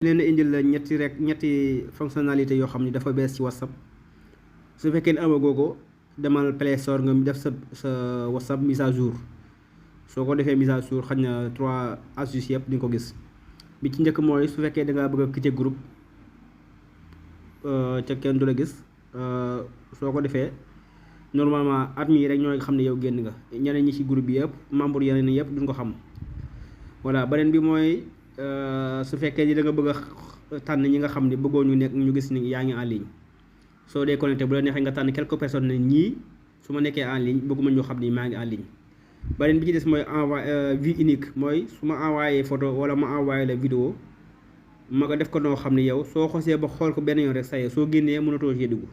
leen indil la ñetti fonctionnalité yoo xam ni dafa bees ci WhatsApp. su fekkee ne amagoo ko demal Play Store nga def sa WhatsApp mise à jour. soo ko defee mise à jour xaj na 3 astuces yëpp di nga ko gis. bi ci njëkk mooy su fekkee da ngaa bëgg a quitter groupe ca kenn du la gis soo ko defee normalement admin yi rek ñooy xam ne yow génn nga, ñeneen ñi ci groupe bi yëpp membre yeneen yi yëpp duñ ko xam. voilà beneen bi mooy su fekkee ni da nga bëgg a tànn ñi nga xam ne bëggoo ñu gis ni yaa ngi en ligne. soo dee connecté bu la neexee nga tànn quelques personnes ne ñii su ma nekkee en ligne bëgguma ñoo xam ni maa ngi en ligne. beneen bi ci des mooy envoyé vue unique, mooy su ma envoyé photo wala ma envoyé la vidéo ma ko def ko noo xam ne yow soo xosee ba xool ko benn yoon rek saye soo génnee mënatoo cee dugg.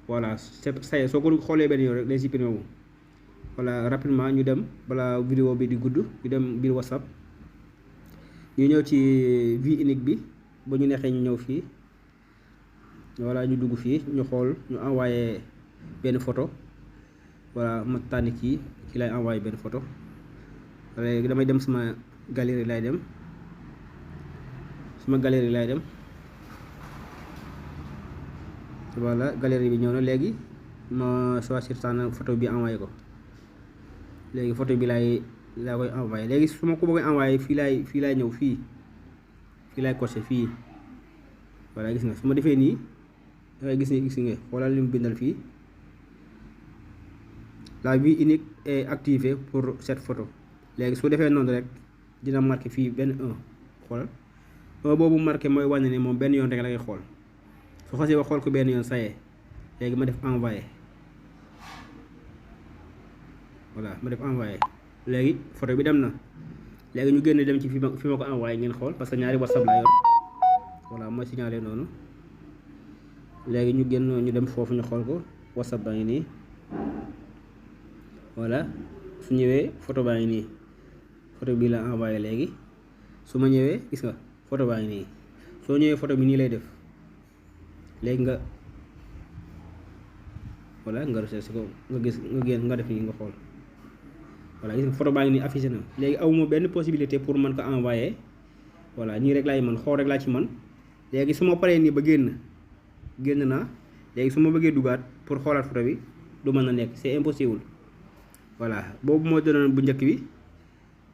voilà saye soo ko xoolee benn yoon rek day supprimé wu. voilà rapidement ñu dem balaa vidéo bi di gudd ñu dem biir WhatsApp ñu ñëw ci vue unique bi ba ñu neexee ñu ñëw fii. voilà ñu dugg fii ñu xool ñu envoyé benn photo. voilà ma tànn kii lay envoyé benn photo. léegi damay dem sama galerie lay dem voilà galerie bi ñëw na. léegi ma choisir tànn photo bi envoyé ko. léegi photo bi laa koy envoyé. léegi su ma ko bëggee envoyé fii laay ñëw fii laay coché fii. voilà gis nga su ma defee nii dangay gis nga xoolal li mu bindal fii. la vue unique est activée pour cette photo. léegi su defee noonu rek dina marqué fii benn 1 xoolal 1 boobu marqué mooy wane ne moom benn yoon rek la ngay xool. su xasee ba xool ko benn yoon sayee léegi ma def envoyé. voilà ma def envoyé léegi photo bi dem na. léegi ñu génn dem ci fi ma ko envoyé ngeen xool parce que ñaari WhatsApp laa yor. voilà ma signalé noonu. léegi ñu génn ñu dem foofu ñu xool ko WhatsApp baa ngi nii. voilà su ñëwee photo baa ngi nii. photo bi la envoyé léegi su ma ñëwee gis nga photo baa ngi nii. soo ñëwee photo bi nii lay def. léegi nga voilà nga recherche ko nga gis nga génn nga def nii nga xool. voilà gis nga photo baa ngi nii affiché na. léegi awuma benn possibilité pour mën ko envoyé. voilà nii rek laay mën xool rek laa ci mën. léegi su ma paree nii ba génn naa. léegi su ma bëggee dugaat pour xoolaat photo bi du mën a nekk, c'est impossible. voilà boobu moo doonoon bu njëkk bi.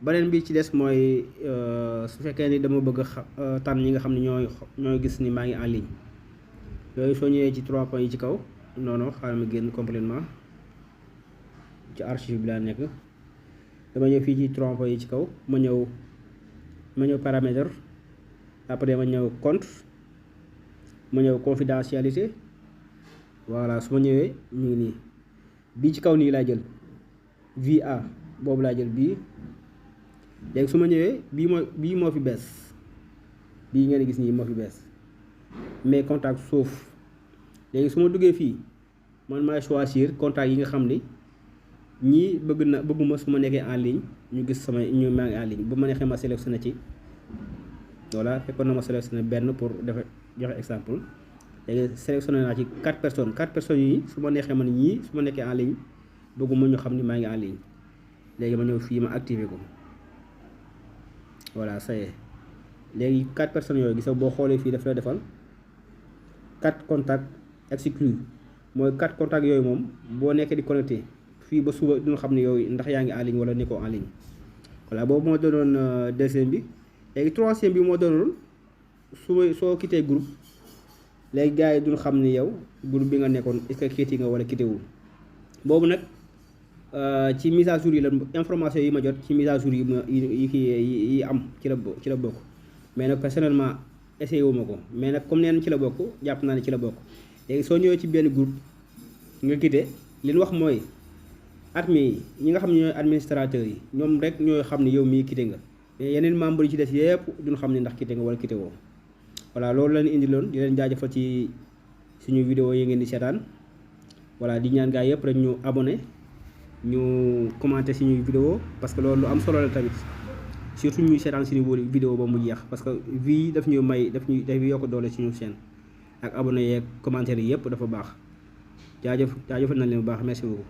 beneen bi ci des mooy su fekkee ni dama bëgg a tànn ñi nga xam ne ñooy gis ni maa ngi en ligne. yooyu soo ñëwee ci 3 points yi ci kaw non xaaral ma génn complètement ci archive bi laa nekk. dama ñëw fii ci 3 points yi ci kaw ma ñëw paramètre. après ma ñëw compte. ma ñëw confidentialité. voilà su ma ñëwee ñu ngi nii bii ci kaw nii laa jël vue A boobu laa jël bii. léegi su ma ñëwee bii moo fi bees. bii ngeen gis nii moo fi bees mais contact suuf. léegi su ma duggee fii man maay choisir contact yi nga xam ni ñii bëgguma su ma nekkee en ligne ñu gis maa ngi en ligne bu ma neexee ma sélectionné ci. voilà fekkoon na ma sélectionné benn pour joxe exemple. léegi sélectionné naa ci 4 personnes yi su ma neexee man ñii su ma nekkee en ligne bëgguma ñu xam ni maa ngi en ligne. léegi ma ñëw fii ma activé ko. voilà ça y est léegi 4 personnes yooyu gis nga boo xoolee fii daf la defal 4 contacts exclus. mooy 4 contacts yooyu moom boo nekkee di connecté fii ba suba duñu xam ne yow ndax yaa ngi en ligne wala nekkoo en ligne. voilà boobu moo doonoon deuxième bi. léegi troisième bi moo doonoon soo quitté groupe léegi gars yi duñu xam ni yow groupe bi nga nekkoon est-ce que quitté nga wala quitté wul. boobu nag ci mise à jour yi la information yi ma jot ci mise à jour yi am ci la bokk. mais nag personnellement essayé wu ma ko mais nag comme neen ci la bokk jàpp naa ne ci la bokk. léegi soo ñëwee ci benn groupe nga quitté li ñu wax mooy admin yi ñi nga xam ne ñooy administrateurs yi ñoom rek ñooy xam ne yow mii quitté nga. mais yeneen membres yi ci des yëpp duñ xam ne ndax quitté nga wala quitté woo. voilà loolu lañu indiloon di leen jaajëfal ci suñu vidéo yi ngeen di seetaan. voilà di ñaan gaa yëpp rek ñu abonné ñu commenté suñuy vidéo parce que loolu lu am solo la tamit surtout ñuy seetaan suñu vidéo ba mu jeex parce que vie daf ñuy yokk doole suñu chaîne ak abonné yeeg commentaire yi yëpp dafa baax jaajëfal nañ leen bu baax merci beaucoup.